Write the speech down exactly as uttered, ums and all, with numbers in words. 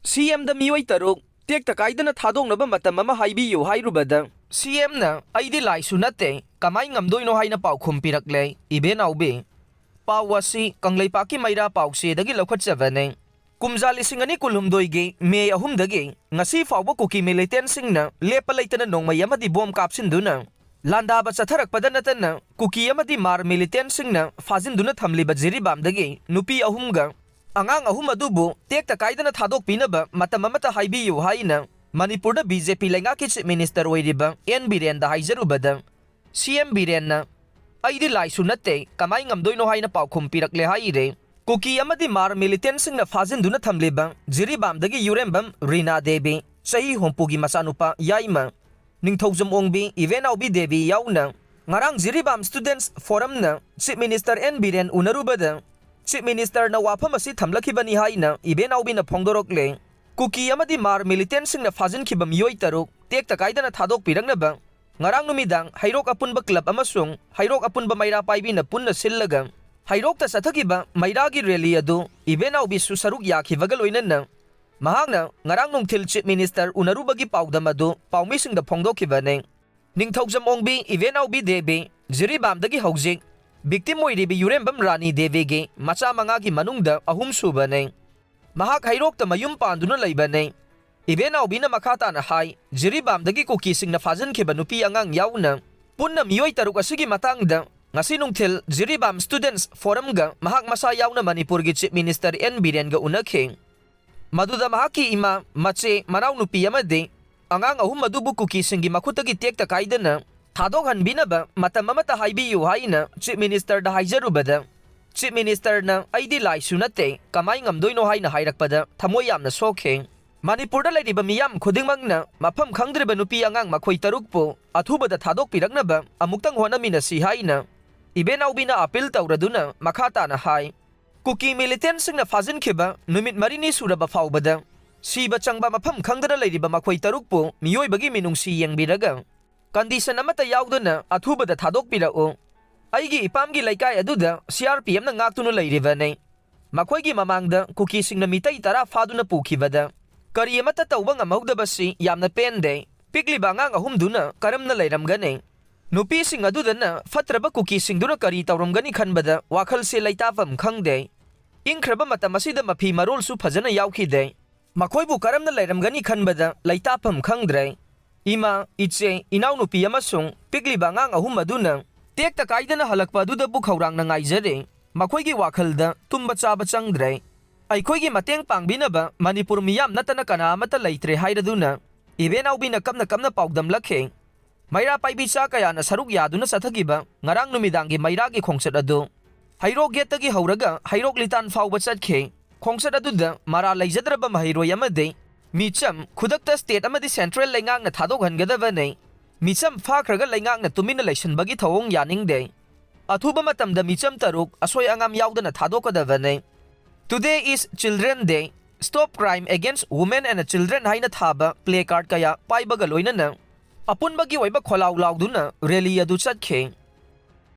ꯁꯤ ꯑꯦꯝꯗ ꯃꯤꯑꯣꯏ ꯇꯔꯨꯛ ꯇꯦꯛꯇ ꯀꯥꯏꯗꯅ ꯊꯥꯗꯣꯛꯅꯕ ꯃꯇꯝ ꯑꯃ ꯍꯥꯏꯕꯤꯌꯨ ꯍꯥꯏꯔꯨꯕꯗ, ꯁꯤ ꯑꯦꯝꯅ "ꯑꯩꯗꯤ ꯂꯥꯏꯁꯨ ꯅꯠꯇꯦ, ꯀꯃꯥꯏ ꯉꯝꯗꯣꯏꯅꯣ?" ꯍꯥꯏꯅ ꯄꯥꯎꯈꯨꯝ ꯄꯤꯔꯛꯂꯦ꯫ ꯏꯕꯦꯟꯅꯥꯎꯕꯤ, ꯄꯥꯎ ꯑꯁꯤ ꯀꯪꯂꯩꯄꯥꯛꯀꯤ ꯃꯩꯔꯥ ꯄꯥꯎꯆꯦꯗꯒꯤ ꯂꯧꯈꯠꯆꯕꯅꯤ꯫ ꯀꯨꯝꯖꯥ ꯂꯤꯁꯤꯡ ꯑꯅꯤ ꯀꯨꯟꯍꯨꯝꯗꯣꯏꯒꯤ ꯃꯦ ꯑꯍꯨꯝꯗꯒꯤ ꯉꯁꯤ ꯐꯥꯎꯕ ꯀꯨꯀꯤ ꯃꯤꯂꯤꯇꯦꯟꯁꯤꯡꯅ ꯂꯦꯞꯄ ꯂꯩꯇꯅ ꯅꯣꯡꯃꯩ ꯑꯃꯗꯤ ꯕꯣꯝ ꯀꯥꯞꯁꯤꯟꯗꯨꯅ ꯂꯥꯟꯗꯥꯕ ꯆꯠꯊꯔꯛꯄꯗ ꯅꯠꯇꯅ ꯀꯨꯀꯤ ꯑꯃꯗꯤ ꯃꯥꯔ ꯃꯤꯂꯤꯇꯦꯟꯁꯤꯡꯅ ꯐꯥꯖꯤꯟꯗꯨꯅ ꯊꯝꯂꯤꯕ ꯖꯤꯔꯤꯕꯥꯝꯗꯒꯤ ꯅꯨꯄꯤ ꯑꯍꯨꯝꯒ ꯑꯉꯥꯡ ꯑꯍꯨꯝ ꯑꯗꯨꯕꯨ ꯇꯦꯛꯇ ꯀꯥꯏꯗꯅ ꯊꯥꯗꯣꯛꯄꯤꯅꯕ ꯃꯇꯝ ꯑꯃꯠꯇ ꯍꯥꯏꯕꯤꯌꯨ ꯍꯥꯏꯅ ꯃꯅꯤꯄꯨꯔꯗ ꯕꯤ ꯖꯦ ꯄꯤ ꯂꯩꯉꯥꯛꯀꯤ ꯆꯤꯐ ꯃꯤꯅꯤꯁꯇꯔ ꯑꯣꯏꯔꯤꯕ ꯑꯦꯟ ꯕꯤꯔꯦꯟꯗ ꯍꯥꯏꯖꯔꯨꯕꯗ, ꯁꯤ ꯑꯦꯝ ꯕꯤꯔꯦꯟꯅ "ꯑꯩꯗꯤ ꯂꯥꯏꯁꯨ ꯅꯠꯇꯦ, ꯀꯃꯥꯏ ꯉꯝꯗꯣꯏꯅꯣ?" ꯍꯥꯏꯅ ꯄꯥꯎꯈꯨꯝ ꯄꯤꯔꯛꯂꯦ ꯍꯥꯏꯔꯦ꯫ ꯀꯨꯀꯤ ꯑꯃꯗꯤ ꯃꯥꯔ ꯃꯤꯂꯤꯇꯦꯟꯁꯤꯡꯅ ꯐꯥꯖꯤꯟꯗꯨꯅ ꯊꯝꯂꯤꯕ ꯖꯤꯔꯤꯕꯥꯝꯗꯒꯤ ꯌꯨꯔꯦꯝꯕꯝ ꯔꯤꯅꯥ ꯗꯦꯕꯤ, ꯆꯍꯤ ꯍꯨꯝꯐꯨꯒꯤ ꯃꯆꯥꯅꯨꯄꯥ ꯌꯥꯏꯃ, ꯅꯤꯡꯊꯧꯖꯝ ꯑꯣꯡꯕꯤ ꯏꯕꯦꯟꯅꯥꯎꯕꯤ ꯗꯦꯕꯤ ꯌꯥꯎꯅ ꯉꯔꯥꯡ ꯖꯤꯔꯤꯕꯥꯝ ꯁ꯭ꯇꯨꯗꯦꯟꯠꯁ ꯐꯣꯔꯝꯅ ꯆꯤꯐ ꯃꯤꯅꯤꯁꯇꯔ ꯑꯦꯟ ꯕꯤꯔꯦꯟ ꯎꯅꯔꯨꯕꯗ, ꯆꯤꯐ ꯃꯤꯅꯤꯁꯇꯔꯅ ꯋꯥꯐꯝ ꯑꯁꯤ ꯊꯝꯂꯛꯈꯤꯕꯅꯤ ꯍꯥꯏꯅ ꯏꯕꯦꯟꯅꯥꯎꯕꯤꯅ ꯐꯣꯡꯗꯣꯔꯛꯂꯦ꯫ ꯀꯨꯀꯤ ꯑꯃꯗꯤ ꯃꯥꯔ ꯃꯤꯂꯤꯇꯦꯟꯁꯤꯡꯅ ꯐꯥꯖꯤꯟꯈꯤꯕ ꯃꯤꯑꯣꯏ ꯇꯔꯨꯛ ꯇꯦꯛꯇ ꯀꯥꯏꯗꯅ ꯊꯥꯗꯣꯛꯄꯤꯔꯛꯅꯕ ꯉꯔꯥꯡ ꯅꯨꯃꯤꯗꯥꯡ ꯍꯩꯔꯣꯛ ꯑꯄꯨꯟꯕ ꯀ꯭ꯂꯕ ꯑꯃꯁꯨꯡ ꯍꯩꯔꯣꯛ ꯑꯄꯨꯟꯕ ꯃꯩꯔꯥ ꯄꯥꯏꯕꯤꯅ ꯄꯨꯟꯅ ꯁꯤꯜꯂꯒ ꯍꯩꯔꯣꯛꯇ ꯆꯠꯊꯈꯤꯕ ꯃꯩꯔꯥꯒꯤ ꯔꯦꯂꯤ ꯑꯗꯨ ꯏꯕꯦꯟꯅꯥꯎꯕꯤꯁꯨ ꯁꯔꯨꯛ ꯌꯥꯈꯤꯕꯒ ꯂꯣꯏꯅꯅ ꯃꯍꯥꯛꯅ ꯉꯔꯥꯡ ꯅꯨꯡꯊꯤꯜ ꯆꯤꯐ ꯃꯤꯅꯤꯁꯇꯔ ꯎꯅꯔꯨꯕꯒꯤ ꯄꯥꯎꯗꯝ ꯑꯗꯨ ꯄꯥꯎꯃꯤꯁꯤꯡꯗ ꯐꯣꯡꯗꯣꯛꯈꯤꯕꯅꯤ꯫ ꯅꯤꯡꯊꯧꯖꯝ ꯑꯣꯡꯕꯤ ꯏꯕꯦꯟꯅꯥꯎꯕꯤ ꯗꯦꯕꯤ ꯖꯤꯔꯤꯕꯥꯝꯗꯒꯤ ꯍꯧꯖꯤꯛ ꯚꯤꯛꯇꯤꯝ ꯑꯣꯏꯔꯤꯕꯤ ꯌꯨꯔꯦꯝꯕꯝ ꯔꯥꯅꯤ ꯗꯦꯕꯤꯒꯤ ꯃꯆꯥ ꯃꯉꯥꯒꯤ ꯃꯅꯨꯡꯗ ꯑꯍꯨꯝ ꯁꯨꯕꯅꯤ꯫ ꯃꯍꯥꯛ ꯍꯩꯔꯣꯛꯇ ꯃꯌꯨꯝ ꯄꯥꯟꯗꯨꯅ ꯂꯩꯕꯅꯤ꯫ ꯏꯕꯦꯟꯅꯥꯎꯕꯤꯅ ꯃꯈꯥ ꯇꯥꯅ ꯍꯥꯏ, ꯖꯤꯔꯤꯕꯥꯝꯗꯒꯤ ꯀꯨꯀꯤꯁꯤꯡꯅ ꯐꯥꯖꯤꯟꯈꯤꯕ ꯅꯨꯄꯤ ꯑꯉꯥꯡ ꯌꯥꯎꯅ ꯄꯨꯟꯅ ꯃꯤꯑꯣꯏ ꯇꯔꯨꯛ ꯑꯁꯤꯒꯤ ꯃꯇꯥꯡꯗ ꯉꯁꯤ ꯅꯨꯡꯊꯤꯜ ꯖꯤꯔꯤꯕꯥꯝ ꯁ꯭ꯇꯨꯗꯦꯟꯠꯁ ꯐꯣꯔꯝꯒ ꯃꯍꯥꯛ ꯃꯁꯥ ꯌꯥꯎꯅ ꯃꯅꯤꯄꯨꯔꯒꯤ ꯆꯤꯐ ꯃꯤꯅꯤꯁꯇꯔ ꯑꯦꯟ ꯕꯤꯔꯦꯟꯒ ꯎꯅꯈꯤ꯫ ꯃꯗꯨꯗ ꯃꯍꯥꯛꯀꯤ ꯏꯃꯥ, ꯃꯆꯦ, ꯃꯅꯥꯎꯅꯨꯄꯤ ꯑꯃꯗꯤ ꯑꯉꯥꯡ ꯑꯍꯨꯝ ꯑꯗꯨꯕꯨ ꯀꯨꯀꯤꯁꯤꯡꯒꯤ ꯃꯈꯨꯠꯇꯒꯤ ꯇꯦꯛꯇ ꯀꯥꯏꯗꯅ ꯊꯥꯗꯣꯛꯍꯟꯕꯤꯅꯕ ꯃꯇꯝ ꯑꯃꯠꯇ ꯍꯥꯏꯕꯤꯌꯨ ꯍꯥꯏꯅ ꯆꯤꯐ ꯃꯤꯅꯤꯁꯇꯔꯗ ꯍꯥꯏꯖꯔꯨꯕꯗ, ꯆꯤꯐ ꯃꯤꯅꯤꯁꯇꯔꯅ "ꯑꯩꯗꯤ ꯂꯥꯏꯁꯨ ꯅꯠꯇꯦ, ꯀꯃꯥꯏ ꯉꯝꯗꯣꯏꯅꯣ?" ꯍꯥꯏꯅ ꯍꯥꯏꯔꯛꯄꯗ ꯊꯃꯣꯏ ꯌꯥꯝꯅ ꯁꯣꯛꯈꯤ꯫ ꯃꯅꯤꯄꯨꯔꯗ ꯂꯩꯔꯤꯕ ꯃꯤꯌꯥꯝ ꯈꯨꯗꯤꯡꯃꯛꯅ ꯃꯐꯝ ꯈꯪꯗ꯭ꯔꯤꯕ ꯅꯨꯄꯤ ꯑꯉꯥꯡ ꯃꯈꯣꯏ ꯇꯔꯨꯛꯄꯨ ꯑꯊꯨꯕꯗ ꯊꯥꯗꯣꯛꯄꯤꯔꯛꯅꯕ ꯑꯃꯨꯛꯇꯪ ꯍꯣꯠꯅꯃꯤꯟꯅꯁꯤ ꯍꯥꯏꯅ ꯏꯕꯦꯟꯅꯥꯎꯕꯤꯅ ꯑꯥꯄꯤꯜ ꯇꯧꯔꯗꯨꯅ ꯃꯈꯥ ꯇꯥꯅ ꯍꯥꯏ, ꯀꯨꯀꯤ ꯃꯤꯂꯤꯇꯦꯟꯁꯤꯡꯅ ꯐꯥꯖꯤꯟꯈꯤꯕ ꯅꯨꯃꯤꯠ ꯃꯔꯤꯅꯤ ꯁꯨꯔꯕ ꯐꯥꯎꯕꯗ ꯁꯤꯕ ꯆꯪꯕ ꯃꯐꯝ ꯈꯪꯗꯅ ꯂꯩꯔꯤꯕ ꯃꯈꯣꯏ ꯇꯔꯨꯛꯄꯨ ꯃꯤꯑꯣꯏꯕꯒꯤ ꯃꯤꯅꯨꯡꯁꯤ ꯌꯦꯡꯕꯤꯔꯒ ꯀꯟꯗꯤꯁꯟ ꯑꯃꯠꯇ ꯌꯥꯎꯗꯅ ꯑꯊꯨꯕꯗ ꯊꯥꯗꯣꯛꯄꯤꯔꯛꯎ꯫ ꯑꯩꯒꯤ ꯏꯄꯥꯝꯒꯤ ꯂꯩꯀꯥꯏ ꯑꯗꯨꯗ ꯁꯤ ꯑꯥꯔ ꯄꯤ ꯑꯦꯐꯅ ꯉꯥꯛꯇꯨꯅ ꯂꯩꯔꯤꯕꯅꯤ꯫ ꯃꯈꯣꯏꯒꯤ ꯃꯃꯥꯡꯗ ꯀꯨꯀꯤꯁꯤꯡꯅ ꯃꯤꯇꯩ ꯇꯔꯥ ꯐꯥꯗꯨꯅ ꯄꯨꯈꯤꯕꯗ ꯀꯔꯤ ꯑꯃꯠꯇ ꯇꯧꯕ ꯉꯝꯍꯧꯗꯕꯁꯤ ꯌꯥꯝꯅ ꯄꯦꯟꯗꯦ꯫ ꯄꯤꯛꯂꯤꯕ ꯑꯉꯥꯡ ꯑꯍꯨꯝꯗꯨꯅ ꯀꯔꯝꯅ ꯂꯩꯔꯝꯒꯅꯤ? ꯅꯨꯄꯤꯁꯤꯡ ꯑꯗꯨꯗꯅ ꯐꯠꯇ꯭ꯔꯕ ꯀꯨꯀꯤꯁꯤꯡꯗꯨꯅ ꯀꯔꯤ ꯇꯧꯔꯝꯒꯅꯤ ꯈꯟꯕꯗ ꯋꯥꯈꯜꯁꯦ ꯂꯩꯇꯥꯐꯝ ꯈꯪꯗꯦ꯫ ꯏꯪꯈ꯭ꯔꯕ ꯃꯇꯝ ꯑꯁꯤꯗ ꯃꯐꯤ ꯃꯔꯣꯜꯁꯨ ꯐꯖꯅ ꯌꯥꯎꯈꯤꯗꯦ꯫ ꯃꯈꯣꯏꯕꯨ ꯀꯔꯝꯅ ꯂꯩꯔꯝꯒꯅꯤ ꯈꯟꯕꯗ ꯂꯩꯇꯥꯐꯝ ꯈꯪꯗ꯭ꯔꯦ꯫ ꯏꯃꯥ, ꯏꯆꯦ, ꯏꯅꯥꯎꯅꯨꯄꯤ ꯑꯃꯁꯨꯡ ꯄꯤꯛꯂꯤꯕ ꯑꯉꯥꯡ ꯑꯍꯨꯝ ꯑꯗꯨꯅ ꯇꯦꯛꯇ ꯀꯥꯏꯗꯅ ꯍꯜꯂꯛꯄ ꯑꯗꯨꯗꯕꯨ ꯈꯧꯔꯥꯡꯅ ꯉꯥꯏꯖꯔꯤ꯫ ꯃꯈꯣꯏꯒꯤ ꯋꯥꯈꯜꯗ ꯇꯨꯝꯕ ꯆꯥꯕ ꯆꯪꯗ꯭ꯔꯦ꯫ ꯑꯩꯈꯣꯏꯒꯤ ꯃꯇꯦꯡ ꯄꯥꯡꯕꯤꯅꯕ ꯃꯅꯤꯄꯨꯔ ꯃꯤꯌꯥꯝ ꯅꯠꯇꯅ ꯀꯅꯥ ꯑꯃꯠꯇ ꯂꯩꯇ꯭ꯔꯦ ꯍꯥꯏꯔꯗꯨꯅ ꯏꯕꯦꯟꯅꯥꯎꯕꯤꯅ ꯀꯞꯅ ꯀꯞꯅ ꯄꯥꯎꯗꯝꯂꯛꯈꯤ꯫ ꯃꯩꯔꯥ ꯄꯥꯏꯕꯤ ꯆꯥ ꯀꯌꯥꯅ ꯁꯔꯨꯛ ꯌꯥꯗꯨꯅ ꯆꯠꯊꯈꯤꯕ ꯉꯔꯥꯡ ꯅꯨꯃꯤꯗꯥꯡꯒꯤ ꯃꯩꯔꯥꯒꯤ ꯈꯣꯡꯆꯠ ꯑꯗꯨ ꯍꯩꯔꯣꯛ ꯒꯦꯠꯇꯒꯤ ꯍꯧꯔꯒ ꯍꯩꯔꯣꯛ ꯂꯤꯇꯥꯟ ꯐꯥꯎꯕ ꯆꯠꯈꯤ꯫ ꯈꯣꯡꯆꯠ ꯑꯗꯨꯗ ꯃꯔꯥꯜ ꯂꯩꯖꯗ꯭ꯔꯕ ꯃꯍꯩꯔꯣꯏ ꯑꯃꯗꯤ ꯃꯤꯆꯝ ꯈꯨꯗꯛꯇ ꯁ꯭ꯇꯦꯠ ꯑꯃꯗꯤ ꯁꯦꯟꯇ꯭ꯔꯦꯜ ꯂꯩꯉꯥꯛꯅ ꯊꯥꯗꯣꯛꯍꯟꯒꯗꯕꯅꯤ꯫ ꯃꯤꯆꯝ ꯐꯥꯈ꯭ꯔꯒ ꯂꯩꯉꯥꯛꯅ ꯇꯨꯃꯤꯟꯅ ꯂꯩꯁꯤꯟꯕꯒꯤ ꯊꯧꯑꯣꯡ ꯌꯥꯅꯤꯡꯗꯦ꯫ ꯑꯊꯨꯕ ꯃꯇꯝꯗ ꯃꯤꯆꯝ ꯇꯔꯨꯛ ꯑꯁꯣꯏ ꯑꯉꯥꯝ ꯌꯥꯎꯗꯅ ꯊꯥꯗꯣꯛꯀꯗꯕꯅꯤ꯫ Today is Children Day. Stop crime against women and children ꯍꯥꯏꯅ ꯊꯥꯕ ꯄ꯭ꯂꯦ ꯀꯥꯔꯗ ꯀꯌꯥ ꯄꯥꯏꯕꯒ ꯂꯣꯏꯅꯅ ꯑꯄꯨꯟꯕꯒꯤ ꯑꯣꯏꯕ ꯈꯣꯜꯂꯥꯎ ꯂꯥꯎꯗꯨꯅ ꯔꯦꯂꯤ ꯑꯗꯨ ꯆꯠꯈꯤ꯫